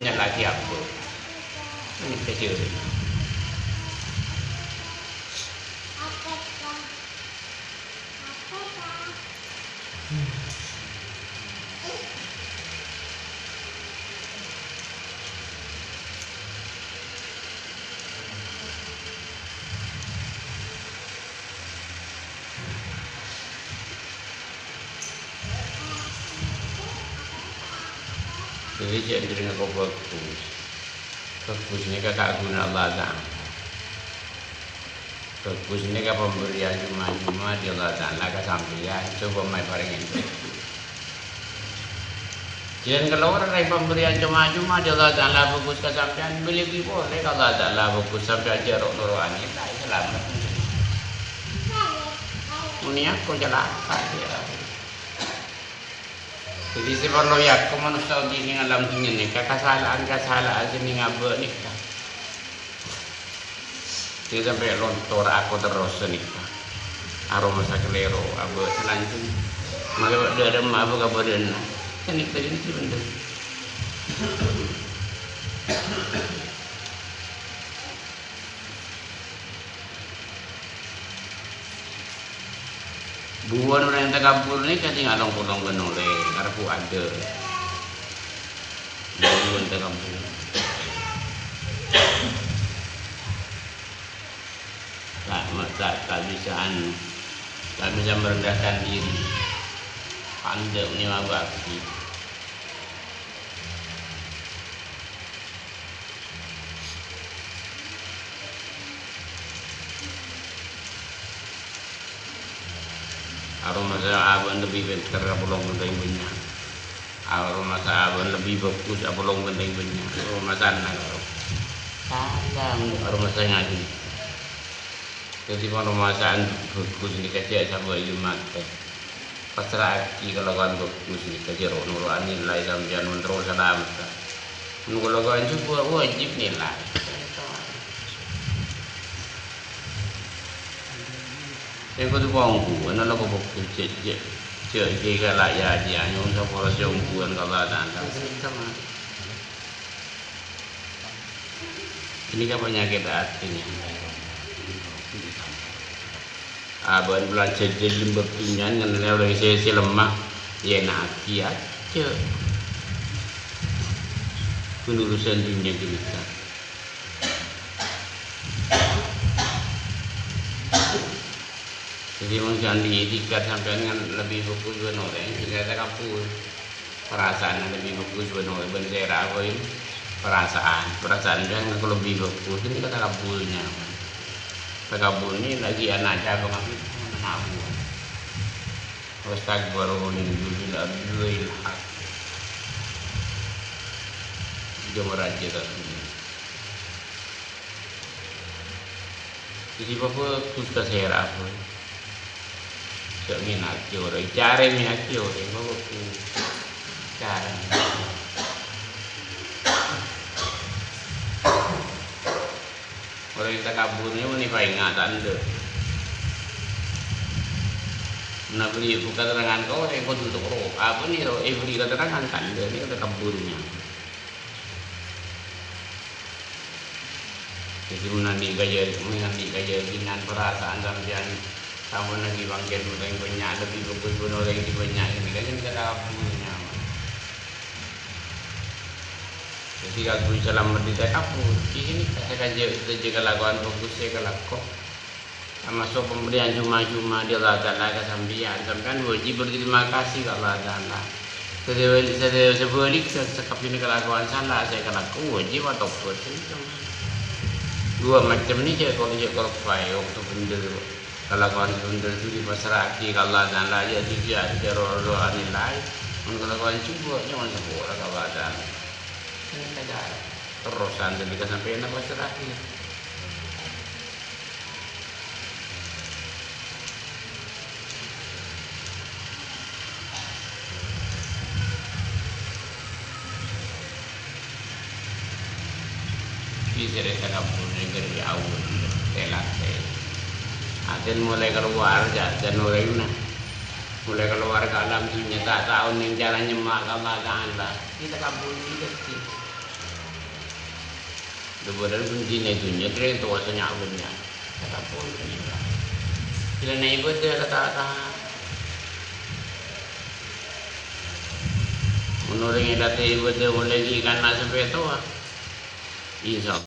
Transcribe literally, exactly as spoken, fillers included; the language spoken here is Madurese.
Nyalla'aghi abâ'. Ini kejadian. Dhâddhi, jhâ' èndirèngnga kobâ bhâghus. Bhâghus nèka kaghunanna Allah Ta'ala. Bhâghus nèka pemberian coma-coma dâri Allah Ta'ala ka sampèyan, coba ma' èparèngè bhâghus. Jhâlân kalowar rèng pemberian coma-coma dâri Allah Ta'ala bhâghus ka sampèyan, bâlâi polè ka Allah Ta'ala bhâghus, sampèyan jhâ' ro'-noro'aghi, ta' salamet. Mon èako calaka', ya. Dhâddhi, sè parlo èako manossa odi' neng alam dhunnya nèka, kasala'an-kasala'an sè neng abâ' nèka. Sè sampè' lontor ako terros nèka. Aromasa kalèro abâ' salanjhângnga. Mangkè bâ' dâremma abâ' kabâdâ'ânna. Sanèka jârèya bhender. Buwân orèng takabbur nèka sè ngalong-polong bân orèng, arebbhu adâ. Buwân takabbur. Ta', ta', ta' bisa anu, ta' bisa merendahkan diri. Pandâ' nèka abâ' abdhi. Aromasa abâ' lebbi pènter apolong bân orèng bânnya'. Aromasa abâ' lebbi bhâghus apolong bân orèng bânnya'. Aromasana karo. Salah, aromasa ngajhi. Dhâddhi, mon aromasana bhâghus nèka jhâ' sabâ' yu matè. Pasra'aghi kalakowan bhâghus nèka, jhâ' ro'-noro'aghi nilai sampèyan mon terro salamet. Mon kalakowan jhubâ' wajib nilai. Sè kodhu pongguwân alako bhâghus, jhâ', jhâ', jhâ' ghi' kala' ya-, ya nyo'on sapora sè ongguwân ka Allah Ta'ala. Ini kan penyakit hati, ya. Abâ' bâlânjhâ dâlem bâkto nyan ngenna' orèng sè, sè lemma, ya èna'aghi ajâ. Urusan dhunnya ghânèka. Dhâddhi, mon sè andi' tingkat sampèyan kan lebbi bhâghus bân orèng, sehingga takabbur. Perasaanna lebbi bhâghus bân orèng, bân sèra apa ini? Perasaan. Perasaan kan lebbi bhâghus, ini kan takabbur nyaman. Takabbur ini lagi ana' cabang apa itu? Ana' abu. Wastakbaru 'uluwwan fil ardi bighairil haqq. Jâ' maraja ka dunya. Dhâddhi, bhâghus ka sèra, bhâi. Jhâ' ngèna'aghi orèng, carèmèyaghi orèng, bhâghus. Carèmè. Orèng takabbur nèka mon èpaènga' ta' endâ'. Mon abâli buka terrangan ka orèng kodhu toro'. Apa nèka èbâli keterangan ta' endâ', nèka takabbur nyaman. Dhâddhi, mon andi' kajâ-, mon andi' kayakinan, perasaan sampèyan sampon laghi mangkèn orèng bânnya', lebbi bhâghus bân orèng sè bânnya', ghânèka kan takabbur nyaman. Dhâddhi, kaangghuy salamet dâri takabbur, ghânèka sè kajâ-, kajâ kalakowan bhâghus sè èkalako. Tamaso' pemberian coma-coma dâri Allah Ta'ala ka sampèyan. Sampèyan wajib berterima kasih ka Allah Ta'ala. Sadhâjâ, sadhâjâ sabhâligghâ, sakabbhiyânna kalakowan sala sè èkalako wajib atobât. Dua macem nèka, jhâ' kor-, jhâ' korban, bâkto bhender. Kalakowan sè bhender itu dipasra'aghi ka Allah Ta'ala, jhâ' dijâ-, jhâ' ro-, rowa nilai. Mon kalakowan jhubâ', nyo'on sapora ka Allah Ta'ala. Ini kejar. Terrosan dâri kasampèyan apa serahaghi. Bisa dâri takabbur nèka dâri awwal, tèlate. Adân mulai kalowar, jhâ' adân orèng, nah. Mulai kalowar ka alam dhunnya, ta' tao neng cara nyemma ka Allah Ta'ala. Ini takabbur ini dhâddhi. Dhâbârân bhândhina è dhunnya, dhâri towa sè nya' bânnya'. Kata pun bânnya'. Bilâna ibâdâ rata-rata. Mon orèng èlatè ibâdâ molaè ghi' kana' sampè' towa, insya